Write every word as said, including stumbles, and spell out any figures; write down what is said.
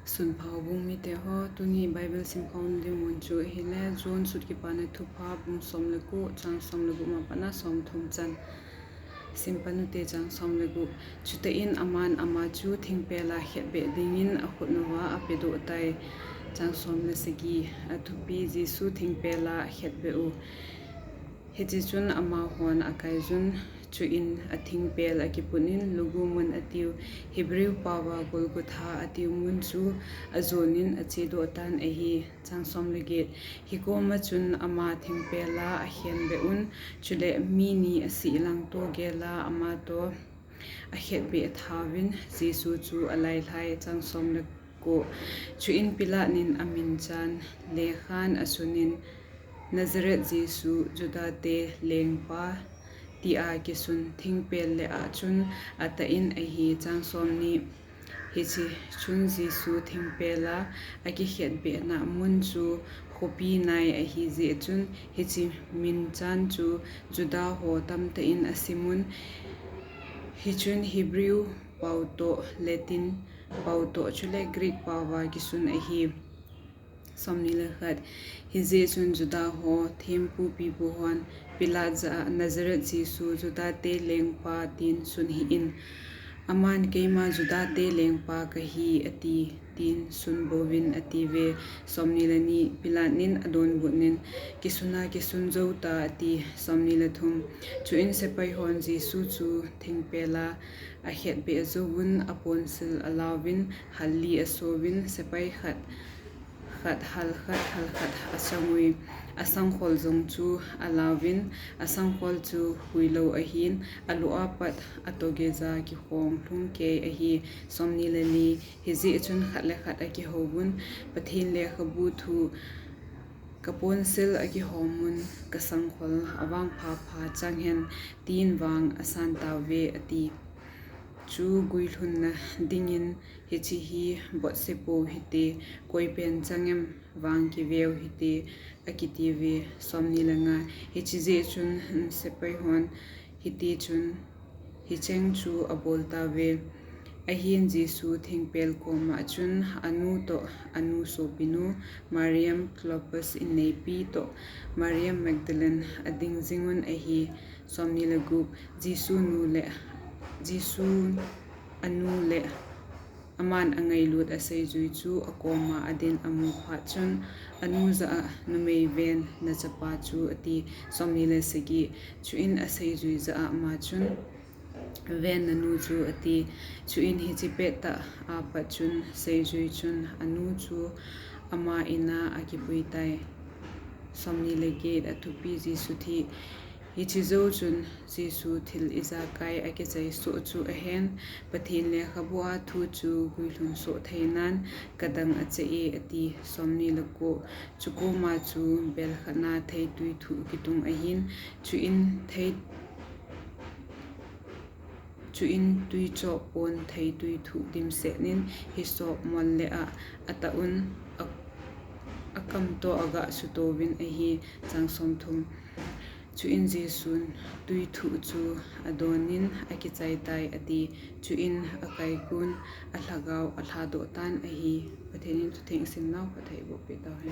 Sunpha bung mite ho, tuni Bible simkhom ding mun chu ahile, John sut Kipana Thupha bung som le ko, chang som le gup ma pat a som thum chan. Simpa nute chang som le gup. Chuti in aman ama chu thingpel a khetbeh dingin akhut uva apedoh tai. Chang som le sagi. Athupi, Jesu thingpel a akhetbeh u. Hiche chun amahon akaiyun, chuin athingpel akiput in Lugu mun atiu, Hebrew paova Golgotha atiu mun chu ajonin achedoh tan ahi. Chang som le get. Hikoma chun ama thingpel a akhenbeh un, chule mi ni asih lang toh gel a ama toh akhetbeh thauvin Jesu chu alailhai. Chang som le ko. Chuin Pilat in amin chan lekhan asunin, Nazareth Jesu, Judate lengpa, tia kisun thingpel le a chun atah in ahi. Chang som ni. Hiche chun Jesu thingpel a akikhetbehna mun chu khopi nai ahi jeh chun, hiche min chan chu Juda ho tamtah in asimun, hichun Hebrew pao toh, Latin pao toh, chule Greek paova kisun ahi. Som ni le khat. Hijeh chun Juda ho thempu pipu hon Pilat jah a, Nazareth Jesu, Judate lengpa, tin sun hih in. Aman, Keima Judate lengpa kahi, ati, tin sun bouvin atiuve. Som ni le ni. Pilat in adonbut in, Kisuna kisun jou ta, ati. Som ni le thum. Chuin sepai hon Jesu chu thingpel a akhetbeh jouvun aponsil alauvin, hal li asouvin, sepai khat khat hal khat hal khat asangui, asangkhol jong chu alauvin, asangkhol chu huilou ahin, alu a pat atoh geija kikhong lhung kei ahi. Som ni le li. Hijeh chun khat le khat akihouvun, Pathen lekhabu thu, Kaponsil akihom un, kasangkhol avangpha pha chang hen, tin vang asan tauve, ati. Chu guilhunna dingin, Hiche hi botse pou hite, koi pen chang em, vang kiveu hite, akitiuve. Som ni le nga. Hiche jeh chun sepai hon hitichun hicheng chu abol tauve. Ahin Jesu thingpel koma chun anu toh, anu sopinu Mariam Clopas inneipi toh Mariam Magdalene ading jingun ahi. Som ni le gup. Jesu nu le, Jesu anu le aman angailut aseijui chu akoma adin amu phat chun, anu jah a, Numei, ven, nachapa chu, ati. Som ni le sagi. Chuin aseijui jah a ama chun, Ven nanu chu, ati. Chuin hiche pettah a pat chun seijui chun anu chu ama in a akipuitai. Som ni le get. Athupi, Jesu thi. Hiche jou chun Jesu thil ijakai akichaisoh chu ahen, Pathen lekhabu a thu chu guilhun soh theinan kadang ache e, ati. Som ni le ko. Chukoma chu bel khat na theitui thuh kitung ahin, chuin thei, chuin twichoh pon theitui thuh dimset in, hisop mol le a atah un, a, akam toh aga sutouvin ahi. Chang som thum. Chuin Jesun twi thuh chu adonin akichaitai, ati. Chuin akaikun alhagao alhadoh tan ahi. Pathen in thutheng simnau phatthei eiboh peh tauhen.